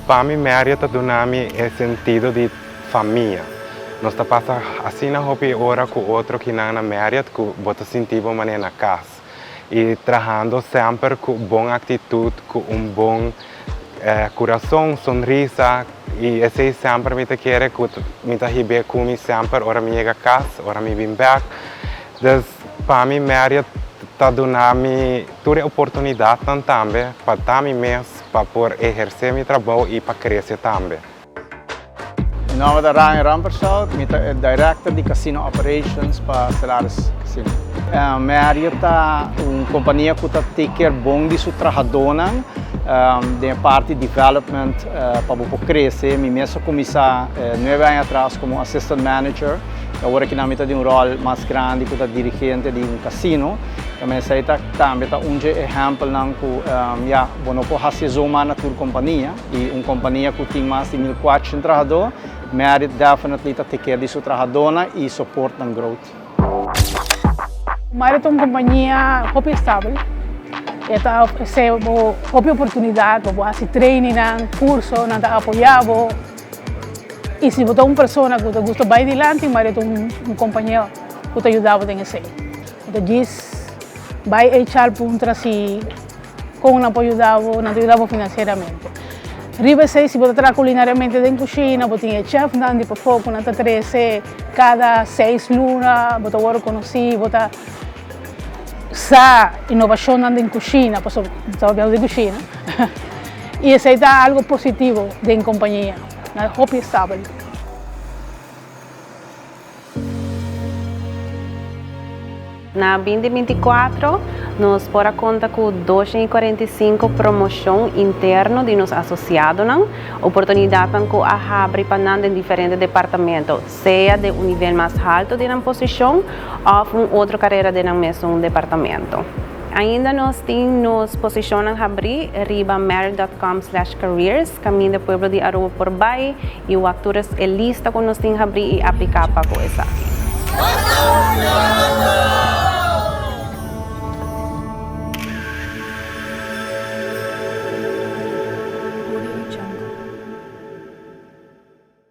Pa mi Marriott ta duna mi e sentido di famia. Nos ta pasa asina hopi ora ku otro kinan na Marriott ku bo ta sinti bo manera na kas. I trahando semper ku bon aktitut, ku un bon kurason, sonrisa i esei semper mi ta kere ku mi ta hib'é ku mi semper ora mi yega kas, ora mi bin bèk. Dus pa mi Marriott ta duna mi tur e oportunidatnan tambe pa ta mi mes, pa por ehersé mi trabou i pa krese tambe. Mi nomber ta Ryan Rampersaud, mi ta e Director di Casino Operations pa Stellaris Casino. Marriott ta un compania cu ta take care bon di su trahadornan den e parti development pa bo por crece. Mi mes a cuminsa nuebe aña atras como Assistant Manager y awor aki nan mi ta den un rol mas grandi cu ta dirigente di un casino. Tambe esey ta tambe ta un dje ehempelnan cu ya bo no por haci zomaar na tur compania. I un kompania ku tin mas di 1400 trahadó, Marriott definitely ta take care di su trahadónan i support nan growth. Marriott ta un kompania hopi estabel. E ta ofresé bo hopi oportunidat pa bo hasi trainingnan, kurso, nan ta apoyá bo. I si bo ta un persona ku ta gusta bai dilanti, Marriott ta un kompania ku ta yuda bo den esei. Bo ta djis bai HR puntra si. Kon nan por yuda bo? Nan ta yuda bo finansieramente. Riba esei, si bo ta traha kulinariamente den kushina, bo tin e chèfnan di pafó ku nan ta trese kada seis luna, bo ta wòrdu konosí, bo ta sa inovashonnan den kushina, pasobra bo ta papiando di kushina. I esei ta algu positivo den kompania, nan hopi estabel. Na 2024 nos por a konta ku 245 promoshon interno di nos asosiadonan, oportunidatnan ku a habri pa nan den diferente departamento, sea den un nivel mas haltu di nan posishon òf un otro karera den nan mesun departamento. Ainda nos tin nos posishonnan habrí riba merit dot com slash careers kaminda pueblo di Aruba por bai i wak tur e lista ku nos tin habrí i apliká pa ku esaki.